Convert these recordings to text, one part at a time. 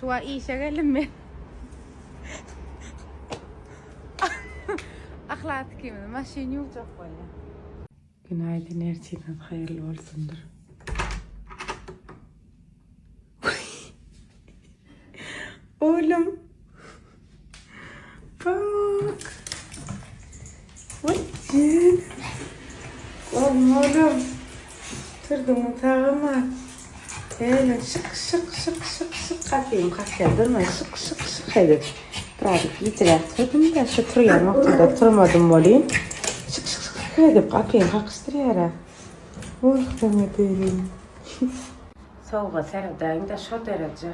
Şu wagt işe geldim men. Ahlat ikimiz maşyn ýuwjak bolýar. Günaýdyn ertiriňiz haýyrly bolsundyr. Oglum. Bak. Vay canım. Oğlum oğlum. Turduň sagama. Öyle şyk şyk şyk şyk şyk gapyny kakýar durma şyk şyk şyk edip. Birazcık gijiräk turdum-da şu turýan wagtymda turmadym welin şyk şyk şyk edip gapyny kakyşdyrýar-a. Oh saňa diýeýin. Sowuga seredäýiň-de şo dereje.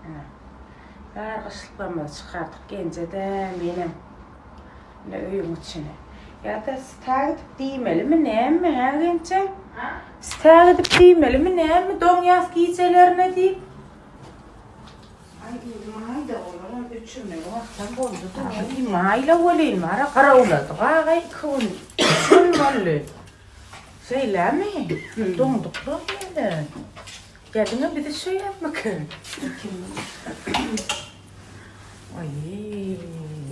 Ine. Bar gyşlyklarymyzy çykardyk genje-de menem. Ine öýüň içini. Ýa-da sta gidip diýmelimi näme hä genje? Sta gidip diýmelimi näme doňýas gijelerine diýip. Aý indi maýda olaram öçürmeli wagtam boldy-da. Aý maýla welin bara garawladyk aga iki gün, üç gün boldy. Şeýlemi? Doňduk-la ýöne. Ýa diňe bizi şeýýärmikä? Aý.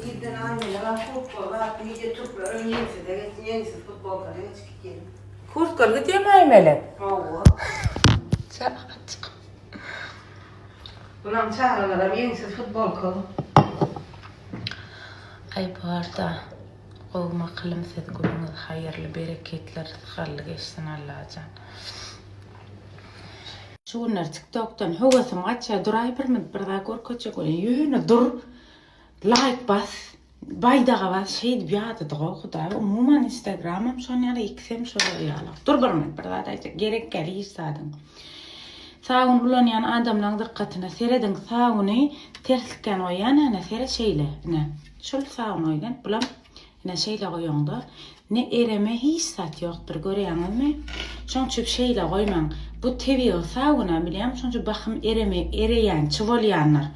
Irden Aýmelek al futbol zat diýdi türkler ýeňsize geç ýeňsiz futbolkada geçip gitýär. Kurtkaly gidýärmi Aýmelek? Hawa. Çagajyk. Bulam çagalaram ýeňsiz futbolkaly. Aý barda gowy makylym siz günüňiz haýyrly bereketli rysgally geçsin Allajan. Şu günler tiktokdan höwesim gaçýar duraý bir minut bir zat görkezjek welin ýöne dur laýk bas baýdaga bas şeýdip ýadadygow hudaý umuman instagramam şon ýaly ikisem şolar ýaly dur bir minut bir zat aýtjak gerek däl hiç zadyň sabun ulanýan adamlaň dykgatyna serediň sabuny terslikden goýýan ene seret şeýle ine şul sabun goýlan bulam Ine şeýle goýaňda ne ereme hiç zat ýokdur görýäňizmi? Şoň üçin şeýle goýmaň. Bu tebigy sabuna bilýäňmi şoň üçin bahym ereme ereýänçi bolýandyr.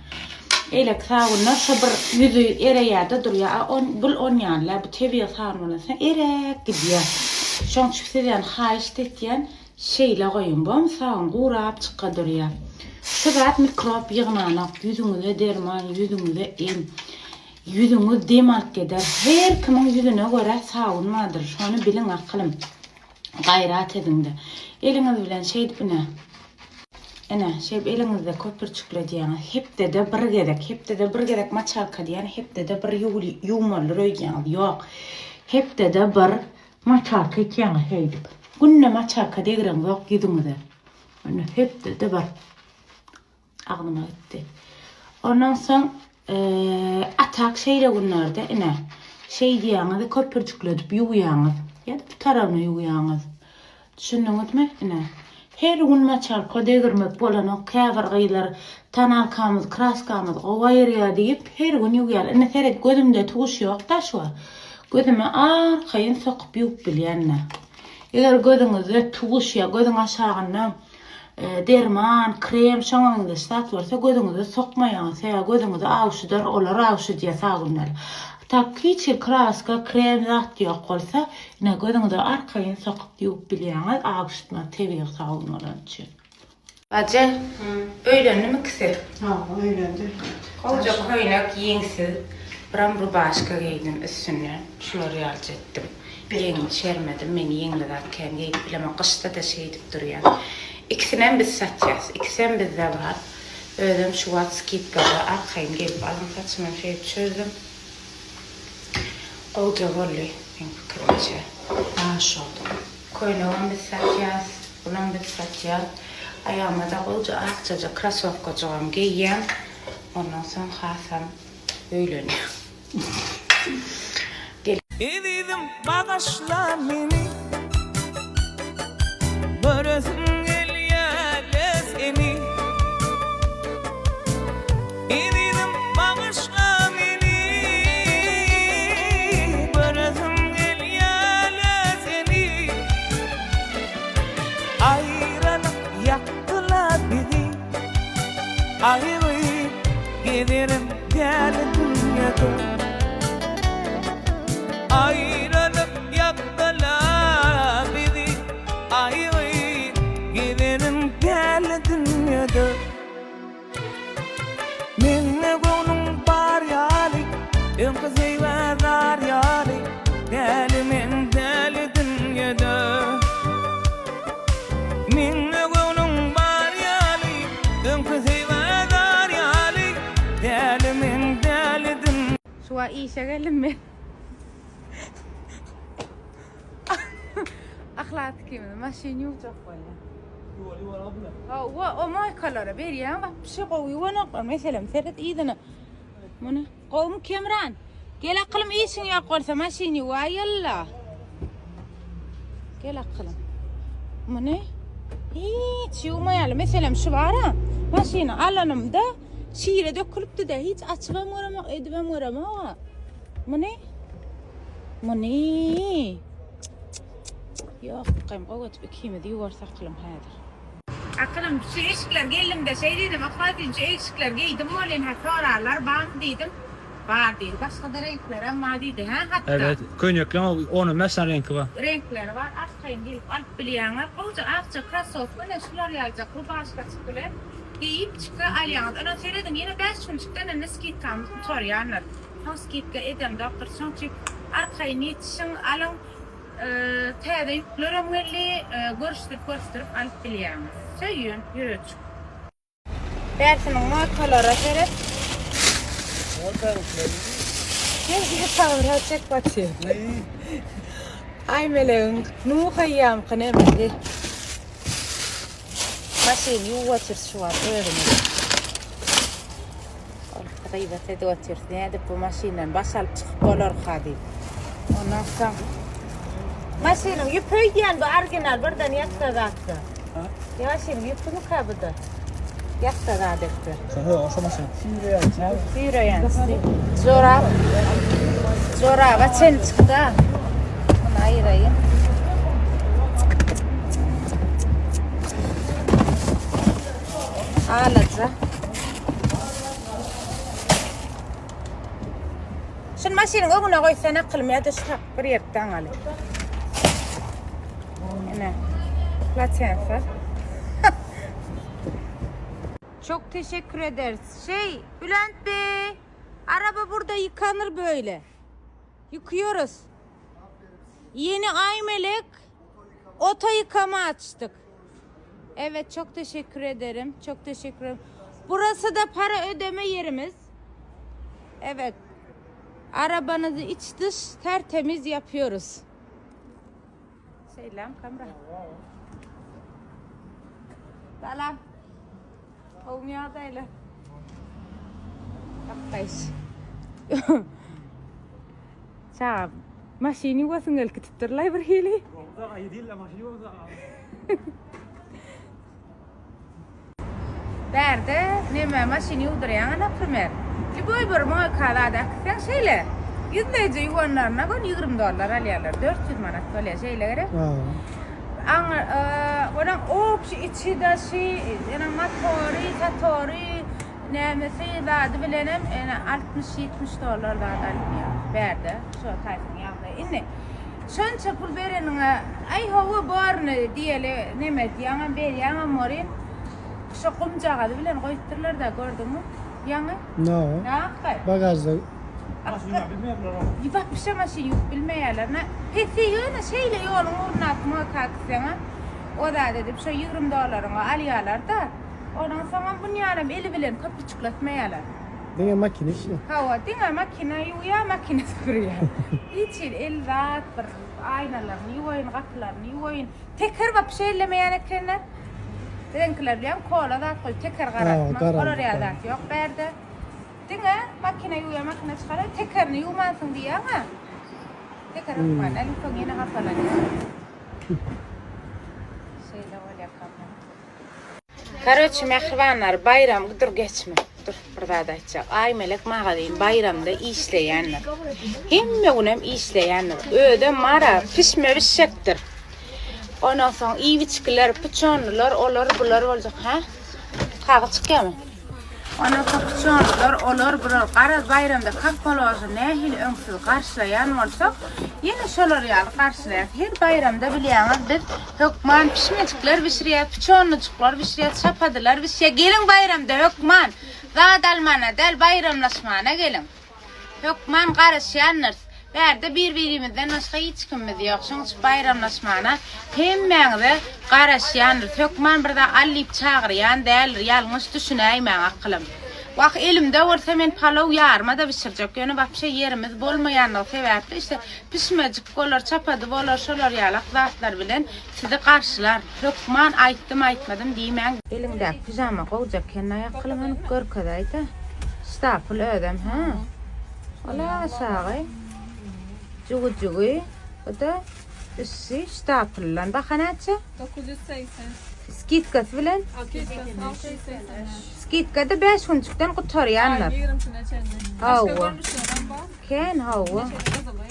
Eýleki sabunlar şo bir ýüzi ereýärde durýar. A on bul onýanla bu tebigy sabun bolansoň eräp gidýär. Şoň üçin sizden haýyşt etýän şeýle goýuň. Bom sabun gurap çykga durýar. Şu zat mikrop ýygnanok ýüzüňize derman ýüzüňize em. Ýüzüňiz dem alyp gider. Her kimiň ýüzüne görä sabun bardyr. Şony biliň akylym. Gaýrat ediňde. Eliňiz bilen şeýdip ine. Ine, şeýdip eliňizde köpürjikledýäňiz. Hepdede bir gezek, hepdede bir gezek maçalka diýýän, hepdede bir ýuwmalydyr öýdýäňiz. Ýok. Hepdede bir maçalka etýäňiz şeýdip. Günde maçalka degreňzok ýüzüňize. Ine, hepdede bir. Agzyma gitdi. Ondan soň atak şeýle günlerde ine şeýdýäňiz köpürjikledip ýuwýaňyz. Ýa-da bu tarabyny ýuwýaňyz. Düşündiňizmi? Ine. Her gün maçalka degirmek bolanok. Käbir gyzlar tonalkamyz, kraskamyz gowy aýyrýar diýip her gün ýuwýarlar. Ine seret gözümde tuş ýok-da şu wagt. Gözüme arkaýyn sokup ýuwup bilýän-de. Eger gözüňizde tuş ýa gözüň aşagynda Derman, krem, şoňa meňzeş zat bolsa gözüňize sokmaýaňyz. Sebäbi gözüňizi awşydar, olar awşydýar sabynlar. Tak hiç hili kraska, krem zat ýok bolsa, ine gözüňize arkaýyn sokup ýuwup bilýäňiz, awşytmaz tebigy sabyn bolany üçin. Bajy, öýlendimi ikisi? Hawa, öýlendi. Gowja köýnek, ýeňsiz, biram rubaşka geýdim üstünden. Şular ýalyja etdim. Ýeňimi çermedim, men ýeňli zat kän geýip bilemok, gyşda-da şeýdip durýan. Ikisinem biz satýas, ikisem bizde bar. Özem şu wagt skidkada, arkaýyn gelip alyň, saçymam şeýdip çözdüm. Gowja boldy, meň pikirimçe. Baş oldy. Köýnegem biz satýas, bulam biz satýas. Aýagyma-da gowja akjaja krasowkajygam geýýän. Ondan soň hasam öýlenýän. Ezizim bagyşla meni Göresim gelýäle seni Ezizim bagyşla meni Göresim gelýäle seni Aýralyk ýakdyla bizi Aýry gezerin däl dünýede Aýralyk ýakdyla bizi Aýry gezerin däl dünýede. Şu işe geldim men. Ahlat ikimiz maşyn ýuwjak bolýar. Ýuwal ýuwal abla. Hawa, o moýkalara berýän wapşe gowy ýuwanoklar. Meselem, seret yzyna. Muny gowumy Kemran? Gel akylym işiň ýok bolsa maşyn ýuwaýylla. Gel akylym. Muny hiç ýuwmaýaly. Meselem, şu bara maşyny alanymda şire dökülipdi-de, hiç açybam göremok, edibem göremok. Muny Muny Ýok, gym gowy edip ikimiz ýuwarys akylym häzir. Akylym şu eşikler geldim-de şeý diýdim, Yhlas diýdim, şu eşikleri geýdim welin hä sorarlar barmy diýdim. Bar diýdi. Başga-da reňklerem bar diýdi, hä hatda. Evet, köýnekleň on on bäş sany reňki bar. Reňkleri bar, arkaýyn gelip alyp bilýäňiz. Gowja akja krossowka bilen şular ýalyjak rubaşkaçyk bilen geýip çyka alýaňyz. Ynha serediň ýene bäş günjükden indi skidkamyz gutarýandyr. Soň skidka edemzokdyr. Şoň üçin arkaýyn ýetişiň, alyň. Täze ýüklerem geldi. Görüşdirip görüşdirip alyp bilýäňiz. Söýün, ýüreçik. Bärsiniň moýkalara seret. Gel gel kamera çek batyr. Aý melegiň Nuh Haýýamky nemesi. Maşyny ýuwup otyrys şu wagt özümiz. Ol gybat edip otyrys. Nädip bu maşyndan baş alyp çykyp bolarka diýip. Ondan soň maşynyň ýüpi öýdýän bu original birden ýatsa zatda. Maşynyň ýüpümikä bu-da? Ýatsa zat etdi. Şo şo maşyn. Süýreýän. Jorap. Joraba çen çykdy. Muny aýyraýyn. Alaja. Şuny maşynyň öňüne goýsan akylym ýa-da şu tak bir ýerde daňaly. Ine. Platensa. Çok teşekkür ederiz. Şey, Bülent Bey, araba burada yıkanır böyle. Yıkıyoruz. Yeni Aymelek oto yıkama açtık. Evet, çok teşekkür ederim. Çok teşekkür ederim. Burası da para ödeme yerimiz. Evet. Arabanızı iç dış tertemiz yapıyoruz. Selam kamera. Salam. Gowmy ýagdaýlar? Gapdaýyş. Çaga maşyn ýuwasyň gelip gitipdirlaý bir hili. Bärde neme maşyn ýuwdurýaňa naprimer. Lýuboý bir moýka zat äkitseň şeýle ýüzleýje ýuwanlaryna göni 20 dollar alýarlar. 400 manat bolýar şeýle gerek. Aňy onuň obşi içi daşy ýene motory satory nämesi zady bilenem ýene 60-70 dollar zat alynýar bärde şo taýsyň ýagdaýy. Indi şonça pul bereniňe aý hawa borny diýeli neme edýäňem berýäňem borin şo gumjagazy bilen goýupdyrlar-da gördüňmi ýaňy? No. Nähili? Bagažda Wapşe maşyn ýuwup bilmeýärler. Na pesi ýöne şeýle ýoluň ugruna atmaga kakseňem o zat edip şo 20 dollaryňy alýarlar-da. Ondan soňam bunýanam eli bilen köpüçikletmeýärler. Diňe makina işle. Hawa, diňe makina ýuwýar, makina süpürýär. Hiç hili el zat bir aýnalaryny ýuwaýyn, gapylaryny ýuwaýyn. Teker wapşe ellemeýän ekenler. Biziňkiler bilýäň kola zat goýup teker garaltmak. Olar ýaly zat ýok bärde. Diňe makina ýuwýar makina çykarýar tekerini ýuwmansyň diýýäňä. Teker hökman däl ýuwsaň ýene hapalanýar. Şeýle bolýar kamera. Karoçi mähribanlar baýram dur geçme dur bir zat aýtjak Aýmelek magazin baýramda işleýändir. Hemme günem işleýändir. Özem mara pişme bişjekdir. Ondan soň iýip-içgiler, puçonlylar, olar bular boljak hä? Kagyz çykýarmy? Ondan soň puçonlylar, olar bular garaz baýramda kak položny nähili öňsüz garşylaýan bolsak, ýene şolar ýaly garşylaýas. Her baýramda bilýäňiz biz hökman pişmejikler bişirýäs, puçonlyjyklar bişirýäs, çapadylar bişýär. Geliň baýramda hökman zat almana däl baýramlaşmana geliň. Hökman garaşýandyrys. Bärde bir-birimizden başga hiç kimimiz ýok. Şoň üçin baýramlaşmana hemmäňize garaşýandyrys. Hökman bir zat al diýip çagyrýan däldir. Ýalňyş düşünäýmäň akylym. Wah elimde bolsa men palaw ýarma-da bişirjek, ýöne wapşe ýerimiz bolmaýanlygy sebäpli işte pişmejik bolar, çapady bolar şolar ýalak zatlar bilen sizi garşylar. Hökman aýtdym aýtmadym diýmäň. Eliňdäki pijama gowja eken aýakgyly münüp görkezäýdä. Ştapyl özem hä. Ola aşagy jügüjügi bu-da üsti ştapyldan. Baha näçe? 980. Skidkasy bilen? Skidkasy 685. Skidkada 5 günjükden gutarýandyr. 20-sine çenli. Hawa. Başga görnüşlerem bar. Ken hawa. Şeýle gyzyly.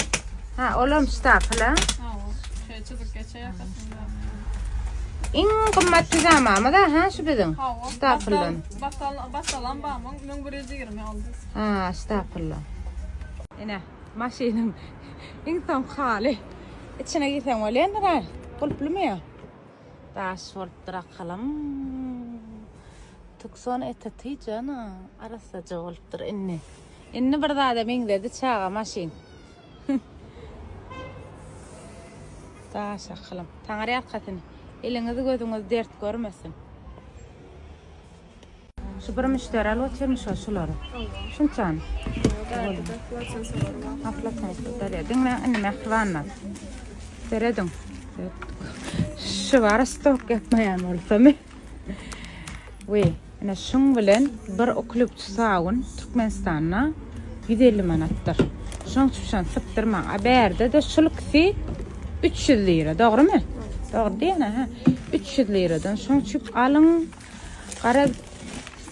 Ha, olam ştapyl ha. Hawa. Şeýle çyzyk geçe ýakasynda. Iň gymmat pijamamyz ha şu biziň. Hawa. Ştapyldan. Batal, batal, batalan bamyň 1120 aldy. Ha, ştapyldan. Ine, maşynyň iň soňky haly. Içine girseň bolýandyr ha. Gulplymy ýa? Daş bolupdyr akalym. Tukson eteti jana arassaja bolupdyr indi. Indi bir zada meňzedi çaga maşyn. Daş akylym. Taňry ýalkasyn. Eliňiz gözüňiz dert görmesin. Şu bir müşderi alyp otyrmy şo şulary? Şunçany. Diňle indi mähribanlar. Serediň. Şu bara stok ýapmaýan bolsamy. We, ine şuň bilen bir uklupçy sawun Türkmenistanda 150 manatdyr. Şoň üçin şony sypdyrmaň. A bärde-de şul ikisi 300 lira, dogrumy? Dogry diýen ha. 300 liradan şoň üçin alyň. Gara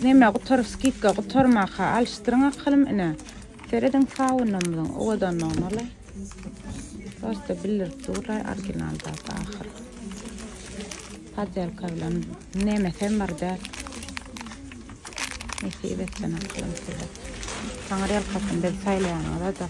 neme gutaryp skidka gutarmaka alyşdyryň akalym ine. Serediň sawunymyzyň owadanlygyna la. Prosta bildirip durlaý original zat ahyr. Poddelka bilen nemesem bir däl. Nesip etsin aklym size. Taňry ýalkasyn biz saýlaýanyňyza-da.